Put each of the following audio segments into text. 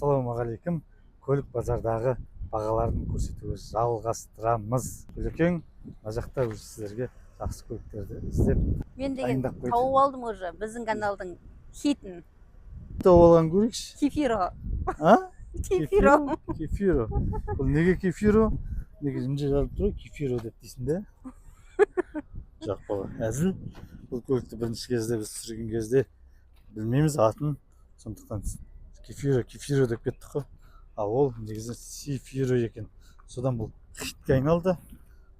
Ассалаумағалейкум! Көлік базардағы бағаларын көрсетуді жалғастырамыз. Гүлекең мына жақта уже сіздерге жақсы көліктерді іздеп Мен деген дайындап қойды. Тауып алдым уже біздің каналдың хитін. Тауып алған, көрейікші. Кефиро. А? Кефиро. Кефиро. Бұл неге кефиро? Неге мына жерде жазылып тұр ғой кефиро деп дейсің де. Жоқ, бұл әзіл. Бұл көлікті бірінші кезде біз түсірген кезде білмейміз атын, сондықтан кефиро, кефиро деп кеттік қой. Ал ол негізі сефиро екен. Содан бұл хитке айналды.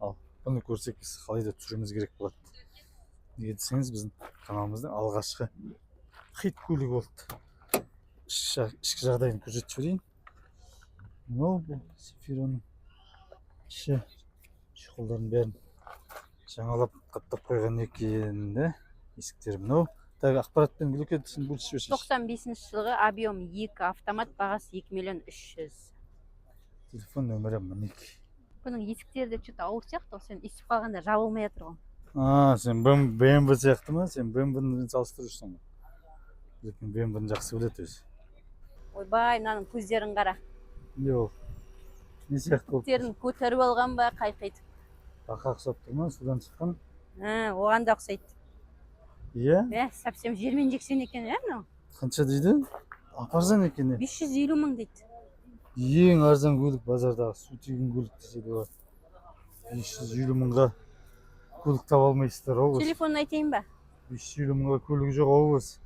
Ал бұны көрсек, біз қалай да түсіруіміз керек болады. Неге десеңіз, біздің каналымыздың алғашқы хит көлігі болды. Ішкі жағдайын көрсетіп жіберейін. Мынау бұл сефироның іші, чехолдардың бәрін жаңалап, қаптап қойған екен да. Есіктері мынау. Так, ақпаратпен, Гүлеке, сен бөлісіп жіберсейші. 95 жылғы, объем 2, автомат, бағасы 2 миллион 300. Телефон нөмірі мінекей. Бұның есіктері де что-то ауыр сияқты ғой, сен естіп қалғанда жабылмай жатыр ғой. А, сен БМВ сияқты ма? Сен БМВ-ні салыстырып жүрсің ғой. Гүлекең БМВ-ні жақсы біледі өзі. Ойбай, мынаның көздерін қара. Не ол, не сияқты болып? Көздерін көтеріп алған ба, қайқитып. Бақа ұқсап тұр ма, судан шыққан? А, оған да ұқсайды. Иә. Ә, совсем жермен жексен екен, иә, мынау. Қанша дейді? Ап арзан екен, е. 550 мың дейді. Ең арзан көлік базардағы, су тегін көлік десе де болады. 550 мыңға көлік таба алмайсыздар ау осы. Телефонын айтайын ба? 550 мыңға көлік жоқ ау осы.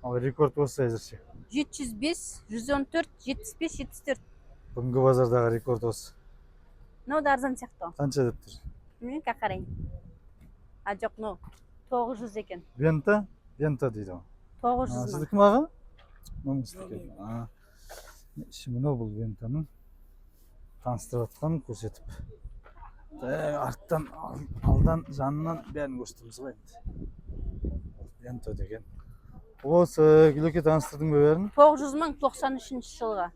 Ал рекорд осы әзірше. 705 114 75 74. Бүгінгі базардағы рекорд осы. Мынау да арзан сияқты ғой. Қанша деп тұр? Мен қазір қарайын. А, жоқ, мынау 900 екен. Вента, Вента дейді ғой. 900 А, мың. сіздікі ме, аға? Мынау сіздікі. А, іші мынау. Бұл Вентаның таныстырып жатқан, көрсетіп. Так, арттан, алдан, жанынан бәрін көрсетеміз ғой енді. Венто деген осы. Гүлеке, таныстырдың ба бәрін? 900 мың, 93 жылғы.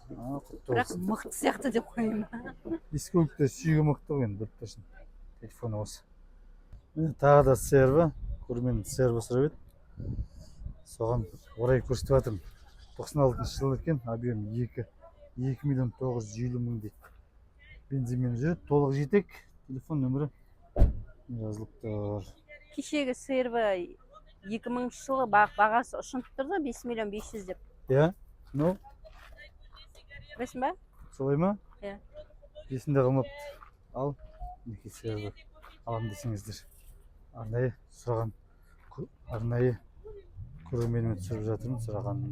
А, құтты Бірақ болсын. мықты сияқты деп қояйын ба? Ескі көліктер сүйегі мықты ғой енді, біліп тұрсың. Телефоны осы. Міне, тағы да CR-V. Көрермен CR-V сұрап еді, соған орай көрсетіп жатырмын. 96 жыл екен, объем 2, 2 миллион 950 мың дейді. Бензинмен жүреді, толық жетек. Телефон нөмірі жазылып тұр. Кешегі CR-V 2000 жылы бағасы ұшынып тұр да, 5 миллион 500 деп. Иә, мынау. Білесің ба? Солай ма? Иә. Есімде қалмапты. Ал мінекей, CR-V аламын десеңіздер, арнайы сұраған, арнайы көрерменіме түсіріп жатырмын. Сұраған,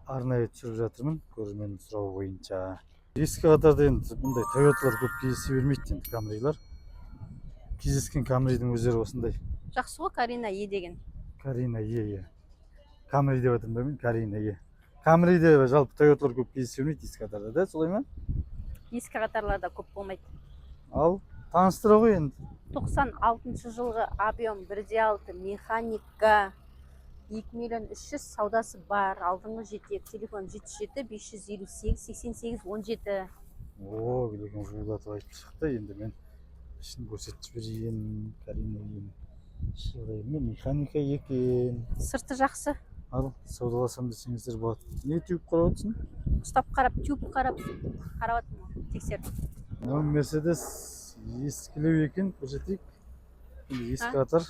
арнайы түсіріп жатырмын көрерменнің сұрауы бойынша. Ескі қатарда енді бұндай Тойоталар көп кездесе бермейді енді. Камрилар кездескен, Камридің өздері осындай. Жақсы ғой Карина Е деген. Карина Е, иә. Камри деп жатырмын ба мен? Карина Е. Камриде, жалпы Тойоталар көп кездесе бермейді ескі қатарда да, солай ма? Ескі қатарларда көп болмайды. Ал таныстыра ғой енді. 96 жылғы, объем 1,6, механика, 2 миллион 300, саудасы бар, алдыңғы жетек. Телефон 77 558 88 17. О, Гүлекең жуылдатып айтып шықты. Енді мен ішін көрсетіп жіберейін. Карина Е механика екен. Сырты жақсы. Ал саудаласам десеңіздер болады. Не теуіп қарап отырсың? Ұстап қарап, теуіп қарап, қарап жатырмын ғой, тексеріп. Мынау Мерседес ескілеу екен, көрсетейік енді, ескі қатар.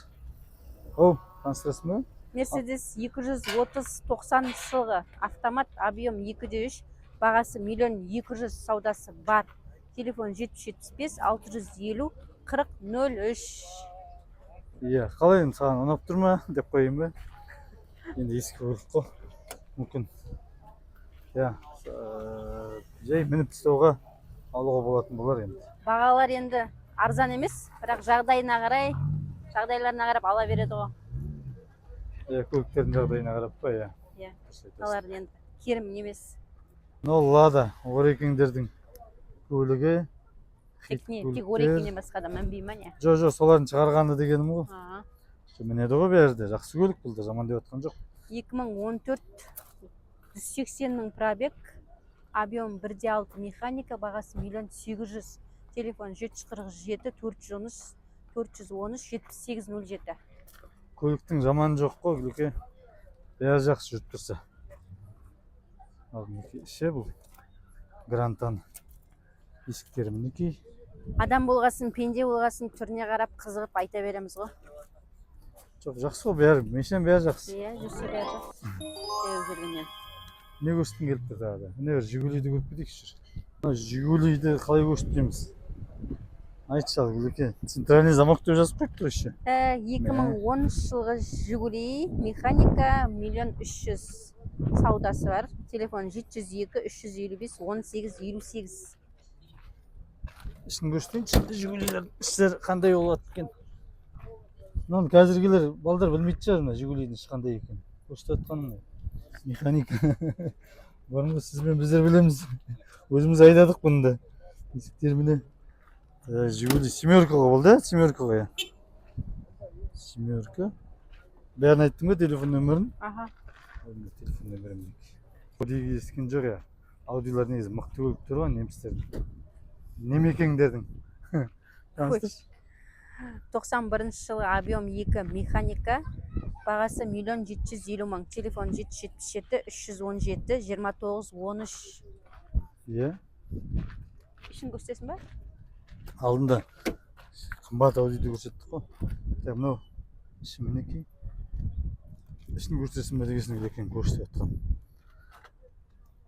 Оу, таныстырасың ба? Мерседес 230, 90 жылғы, автомат, объем 2,3, бағасы миллион 200, саудасы бар. Телефон 775 650 40 03. Иә, қалай енді, саған ұнап тұр ма деп қояйын ба? Енді ескі көлік қой, мүмкін, иә, жай мініп тастауға, алуға болатын болар енді. Бағалар енді арзан емес, бірақ жағдайына қарай, жағдайларына қарап ала береді ғой. Иә, көліктердің жағдайына қарап па, иә. Иә. Дұрыс айтасың. Мыналар енді керім емес. Мынау Лада, орекеңдердің көлігі. Тек Хит не, тек көліктер. Орекеңнен басқа да мінбей ма, не? Жоқ, солардың шығарғаны дегенім ғой. А, Мінеді ғой бәрі де. Жақсы көлік бұл да, жаман деп жатқан жоқ. 2014, 180 мың пробег, объем 1,6, механика, бағасы миллион 800. Телефон 747 413 413 78 07. Көліктің жаманы жоқ қой, Гүлеке, бәрі жақсы жүріп тұрса. Ал, мінекей, іші бұл Грантаның есіктері, мінекей. Адам болғасын, пенде болғасын, түріне қарап қызығып айта береміз ғой. Жоқ, жақсы ғой бәрі, машинаның бәрі жақсы. Иә, жүрсе, бәрі жақсы теуіп жүргеннен. Не көрсеткің келіп тұр тағы да? Міне, бір Жигулиді көріп кетейікші. Мына Жигулиді қалай көрсетеміз, айтшы. Ал, Гүлеке, центральный замок деп жазып қойыпты ғой еще. 2010 жылғы Жигули, механика, 1 300 000, саудасы бар. Телефон 702 355 18 58. Ішін көрсетейінші. Жигулилердің іштері қандай болады екен? Мынаны қазіргілер, балдар білмейтін шығар, мына Жигулидің іші қандай екенін. Көрсетіп жатқаным ғой, механика. Бұрынғы сіз бен біздер білеміз, өзіміз айдадық бұны да. Есіктер, міне. Жигули семерка ғой бұл да, семерка ғой, иә, семерка. Бәрін айттың ба, телефон нөмірін? Аха. Міне, телефон нөмірі, мінекей. Аудиге естіген жоқ, иә. Аудилар негізі мықты көліктер ғой немістердің, немекеңдердің. Таныстыршы. 91 жылғы, объем 2, механика, бағасы 1 750 000, телефон 777 317 29 13. Иә. Ішін көрсетесің ба? Алдында қымбат Аудиді көрсеттік қой. Так, мынау іші, мінекей. Ішін көрсетесің ба дегенсің, Гүлекең, көрсетіп жатқан.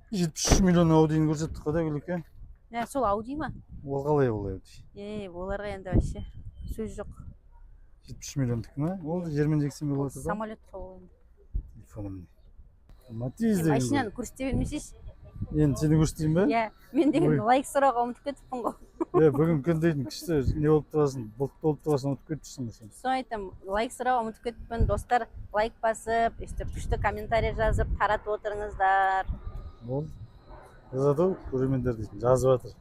73 миллион Аудині көрсеттік қой да, Гүлеке. Ә, сол Ауди ма? Ол қалай, ол Ауди? Е, оларға енді вообще сөз жоқ. 73 миллиондікі ма? Ол да жермен жексен болып жатыр да. Самолет қой ол енді. Телефоны, міне, Матиз деген. Машинаны көрсете бермесейші. Енді сені көрсетейін ба? Иә, мен деген Ой. лайк сұрауға ұмытып кетіппін ғой. Е, бүгін күн дейтін күшті не болып тұрасың, бұлтты болып тұрасың, ұмытып кетіпсің ғой сен. Соны айтамын, лайк сұрауға ұмытып кетіппін. Достар, лайк басып, өйстіп күшті комментарий жазып, таратып отырыңыздар. Болды, жазады ғой көрермендер дейтін, жазып жатыр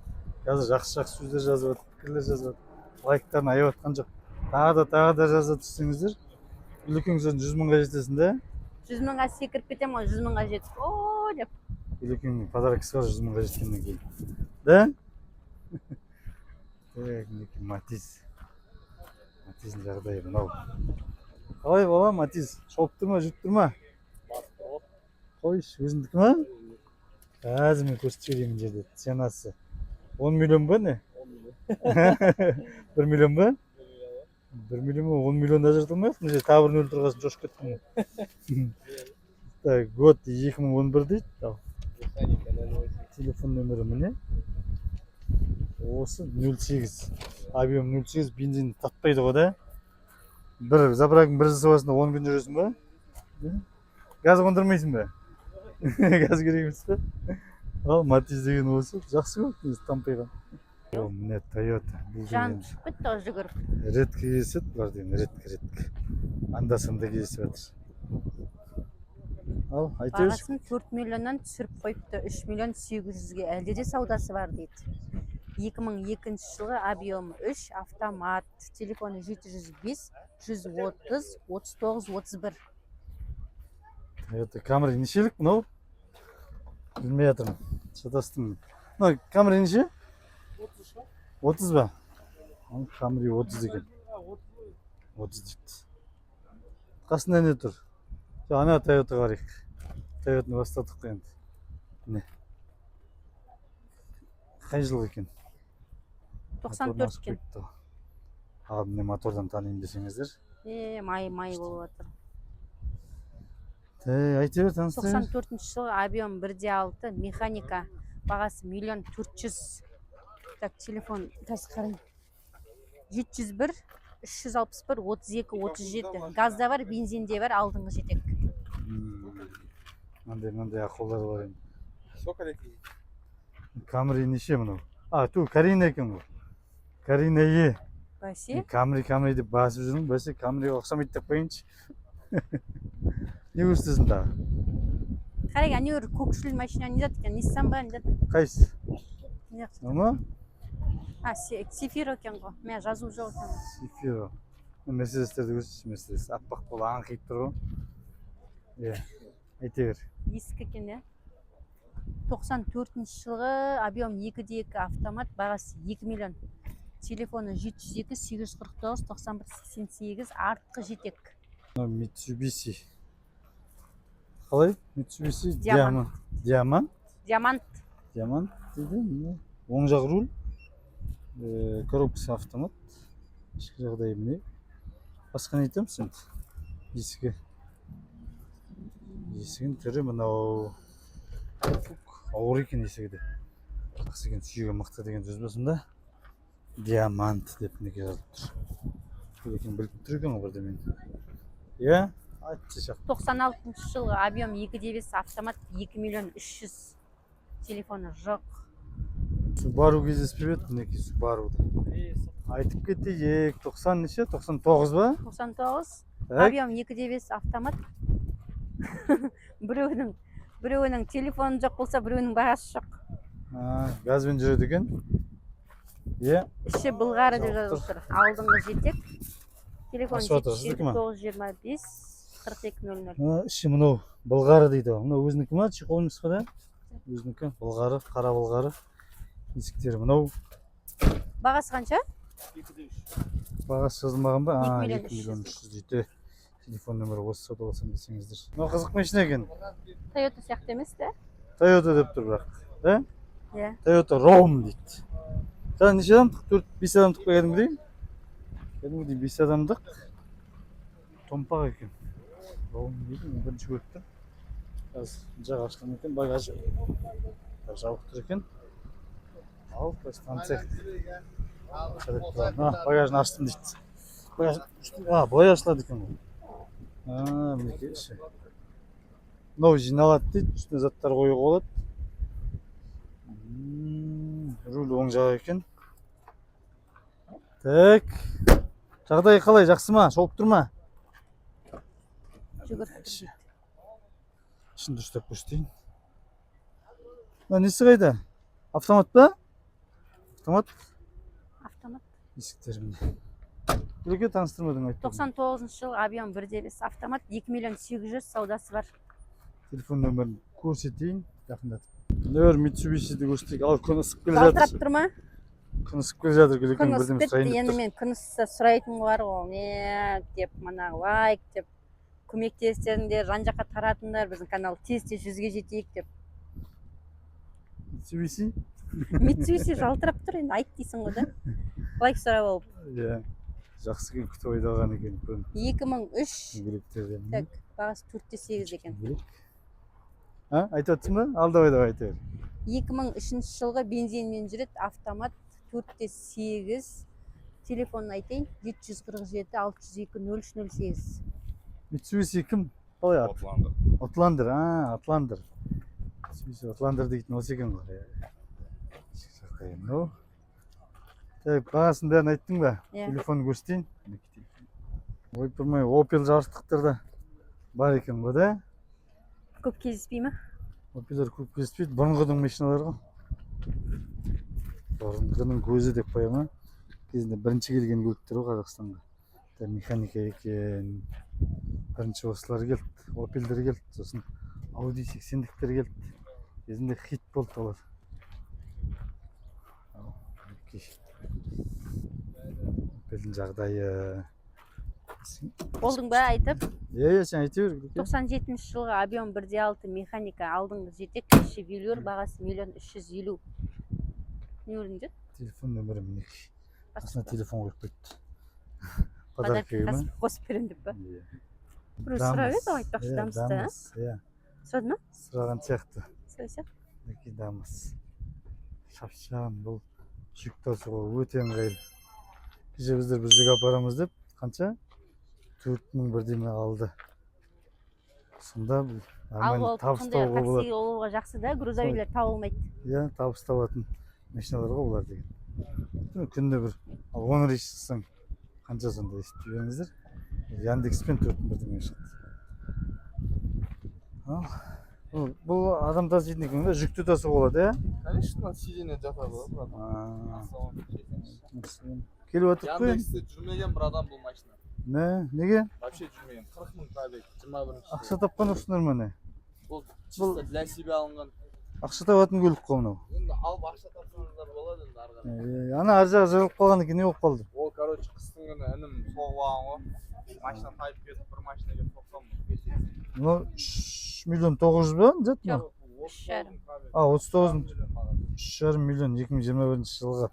қазір, жақсы жақсы сөздер жазып жатыр, пікірлер жазып жатыр, лайктарын аяп жатқан жоқ. Тағы да, тағы да жаза түссеңіздер, Гүлекең, сен 100 мыңға жетесің да. 100 мыңға секіріп кетемін ғой, 100 мыңға жетіп, о деп. Гүлекеңнің подаркасы бар 100 мыңға жеткеннен кейін да. Так, мінекей, Матиз. Матиздің жағдайы мынау. Қалай, бала, Матиз шауып тұр ма, жүріп тұр ма? Қойшы, өзіңдікі ма? Қазір мен көрсетіп жіберейін. Мына жерде ценасы 10 миллион ба, не, 1 миллион ба? 1 миллион ба, 10 миллион да ажырата алмай. Мына жерде тағы бір нөл тұрғасын шошып кеттім ғой. Так, год 2011 дейді. Ал, Механика 0,8. телефон нөмірі, міне, осы. 0,8 объем, 0,8 бензин татпайды ғой да. Бір заправканың бір жасап 10 күн жүресің ба? Да? Газ қондырмайсың ба? Газ керек емес па? Ал, Матиз деген осы жақсы көлік негізі, тампиған. О, міне, Тойота бұл Жаным деген. шығып кетті ғой жүгіріп. Редко кездеседі бұлар деген, редко, редко, анда санда кездесіп жатыр. Ал, айта берші. Бағасын 4 миллионнан түсіріп қойыпты, 3 миллион 800-ге, әлде де саудасы бар дейді. 2002 жылғы, объемы 3, автомат, телефоны 705 130 39 31. Тойота Камри нешелік мынау? Білмей жатырмын, шатастым. Мынау Камри неше, 30 ба? Ал, Камри 30 екен, 30 дейді. Қасында не тұр? Жоқ, ана Тойотаға қарайық. Тойотаны бастадық қой енді. Міне, қай жылғы екен? 94 Моторын ашып екен. қойыпты. Ал, міне, мотордан танимын десеңіздер. Е, май май болып жатыр. Е, айта бер, таныстыра бер. 94 жылғы, объем 1,6, механика, бағасы 1 400 000. Так, телефон қазір қарайын: 701 361 32 37. Газда бар, бензинде бар, алдыңғы жетек. Мынандай, мынандай ақаулар бар енді. Сколько лет ей? Камри неше мынау? А, ту, Карина екен ғой, Карина Е. Бәсе. Камри, Камри деп басып жүрмін, бәсе, Камриға ұқсамайды деп қояйыншы. Не көрсетесің тағы? Қарай, әнеуір көкшіл машина не зат екен? Ниссан ба, не зат? Қайсысы? Не? Мынау ма? А, Сефиро екен ғой, мә, жазу жоқ екен ғой. Сефиро. Мерседестерді көрсетші. Мерседес аппақ болып аңқиып тұр ғой. Иә, айта бер. Ескі екен, иә. 94 жылғы, объем 2,2, автомат, бағасы 2 миллион, телефоны 702 849 91 88, артқы жетек. Мынау Митсубиси қалай? Митсубиси. Диамант. Диамант. Диамант. Диамант. Диамант дейді. Міне, оң жақ руль. Коробкасы автомат. Ішкі жағдайы міне. Басқа не айтамыз енді? Есігі. Есігінің түрі мынау. Ауыр екен есігі де. Жақсы екен, сүйегі мықты деген сөз ба сонда? Диамант деп неге жазылып тұр. Екен, біліп тұр екен ғой бірдемені. Иә, айтшы шақ. 96 жылғы, объем 2,5, автомат, 2 миллион 300, телефоны жоқ. Субару кездеспеп еді, мінекей, Субаруды. Айтып кетейік, 90 неше? 99 ба? 99. Так. Объем 2,5, автомат. Біреуінің телефоны жоқ болса, біреуінің бағасы жоқ. А, газбен жүреді екен. Иә. Іші былғары деп Жауып жазылып тұр. Алдыңғы жетек. Телефон Ашып жатыр, сіздікі ма? 925 42 00. Мына іші мынау былғары дейді ғой. Мынау өзінікі ма? Чехол емес па да? Өзінікі. Былғары, қара былғары. Есіктері мынау. Бағасы қанша? Бағасы жазылмаған ба? А, 2 миллион 2 миллион 300 дейді. Телефон нөмірі осы, сатып алсам десеңіздер. Мынау қызық машина екен. Тойота сияқты емес те? Тойота деп тұр бірақ. Да? Иә. Тойота Roam дейді. Жаңа неше адамдық? 4, 5 адамдық па кәдімгідей? Кәдімгідей 5 адамдық. Томпақ екен. Roam дейді, мен бірінші көріп тұрмын. Қазір жақ ашылған екен, багажы жабық тұр екен. Ал, қазір танысайық. А, багажын аштым дейді. Багаж, а, былай ашылады екен ғой. А, мінекей іші. Мынау жиналады дейді, үстіне заттар қоюға болады. Руль оң жағы екен. Так. Жағдай қалай, жақсы ма? Шауып тұр ма? Жүгіріп. Іші. Ішін дұрыстап көрсетейін. Мына несі қайда? Автомат па? Автомат. Автомат. Есіктері міне. Біреуге таныстырмадың, айттым. 99 жыл, объем 1,5, автомат, 2 миллион 800, саудасы бар. Телефон нөмірін көрсетейін жақындатып. Нөр Митсубишиді көрсетейік. Ал күн ысып келе Жалтырап жатыр. тұр ма? Күн ысып келе жатыр, Күн Гүлекең ысып бірдеме кетті. сұрайын деп Енді тұр. мен күн ысса сұрайтын бар ғой, не деп, мына лайк деп көмектесіңдер, жан жаққа таратыңдар біздің канал, тез тез 100-ге жетейік деп. Митсубиши? Митсубиши жалтырап тұр енді, айт дейсің ғой да, лайк сұрап алып. Иә. Жақсы екен, күтіп айдалған екен күн. 2003. Дөңгелектерден. Так, бағасы 4,8 екен. Дөңгелек. А, айтып жатрсың ба? Ал, давай, давай, айта бер. 2003 жылғы, бензинмен жүреді, автомат, 4,8. Телефонын айтайын: 747 602 03 08. Митсубиши кім? Қалай ат? Отландер. Отландер, а, Отландер. Митсубиши Отландер дейтін осы екен ғой. Иә. Жағдайы мынау. Так, бағасын бәрін айттың ба? Иә. Телефонын көрсетейін. Мінекей телефон. Ойпырмай, Опел жарықтықтар бар екен ғой да? Көп кездеспей ма? Опелдер көп кездеспейді. Бұрынғының машиналары ғой. Бұрынғының көзі деп қоя ма? Кезінде бірінші келген көліктер ғой Қазақстанға. Да, механика екен. Бірінші осылар келді. Опелдер келді. Сосын Ауди 80-діктер келді. Кезінде хит болды олар. Ал, мінекей. Опелдің жағдайы. Болдың ба айтып? Иә, сен айта бер. Гүлеке. 97 жылғы, объем 1,6, механика, алдыңғы жетек, іші велюр, бағасы миллион 350. Не өліңдер? Телефон нөмірі мінекей. Қасына телефон қойып қойыпты. Подарок Подарок ма? қосып беремін деп па? Иә. Біреу сұрап еді ғой, айтпақшы, Иә, Дамасты, а? Дамас, иә. Сұрады ма? Сұраған сияқты. Сұрай сияқты. Мінекей Дамас. Шапшаң, бұл жүк тасуға өте ыңғайлы. Кеше біздер бір жүк апарамыз деп қанша? 4000 бірдеме алды. Сонда бұл Алып нормально алып табыс қандай табуға болады. Такси алуға жақсы да, грузовийлер табылмайды. Иә, табыс табатын машиналар ғой бұлар деген. Күнде бір ал 10 рейс жасасаң қанша сонда, есептей беріңіздер. Яндекспен 4000 бірдеме шықты. Ал бұл адам таситын екен да, жүкті тасуға болады, иә? Конечно, сиденье жатады ғой, брат. А, Ассалаумағалейкум. Келіп отырық қой енді. Яндексте жүрмеген бір адам бұл машина. Не, неге? Вообще жүрмеген. 40 мың пробег, 21 Ақша тапқан жоқсыңдар ма, не? Бұл чисто для себя алынған. Ақша табатын көлік қой мынау. Енді алып ақша тапсаңыздар болады енді ары қарай. Ана ар жағы жырылып қалған екен, не болып қалды? Ол, короче, қыстың күні інім соғып алған ғой. Машина тайып кетіп, бір машина келіп соққан. Мынау 3 миллион 900 ба? Нет, Жоқ. 3,5. А, 39 Миллион бағасы. 3,5 миллион, 2021 жылғы.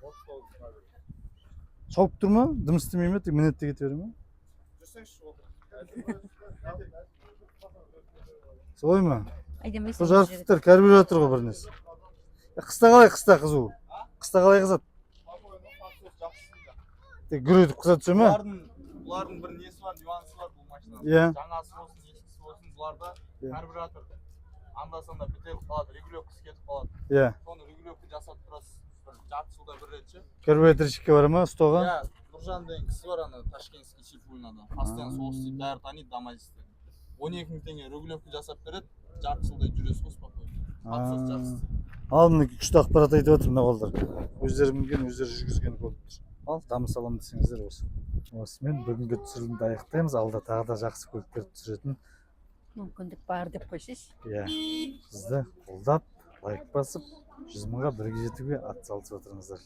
39 пробег. Шауып тұр ма, дым істемей ме, тек мінеді де кете бере ме? Жүрсеңші, отыр. Солай ма? Айдамайсың. Бұл жарықтықтар, карбюратор ғой бір нәрсе. Е, қыста қалай, қыста қызу? Қыста қалай қызады? Спокойно, подсос жақсы істейді. Тек гүр етіп қыза түсе ме? Бұлардың бір несі бар, нюансы бар бұл машинаның. Жаңасы болсын, ескісі болсын, бұларда карбюратор анда санда бітеліп қалады, регулировкасы кетіп қалады. Соны регулировка жасап тұрасыз бір жарты жылда бір рет ше. Карбюраторщикке бара ма, ұстауға? Иә, Нұржан деген кісі бар ана ташкентский Сейфуллинада. Постоянно сол істейді, бәрі таниды, Дамазис деген. 12 000 теңге регулировка жасап береді, жарты жылдай жүресіз ғой спокойно. Подсос жақсы істейді. Ал, мінекей, күшті ақпарат айтып жатыр мына балдар. Өздері мінген, өздері жүргізген көліктер. Ал дамыс аламын десеңіздер, осы. Осымен бүгінгі түсірілімді аяқтаймыз. Алда тағы да жақсы көліктер түсіретін Мүмкіндік бар деп қойсайшы. Иә, бізді қолдап, лайк басып, 100 мыңға бірге жетуге атсалысып отырыңыздар.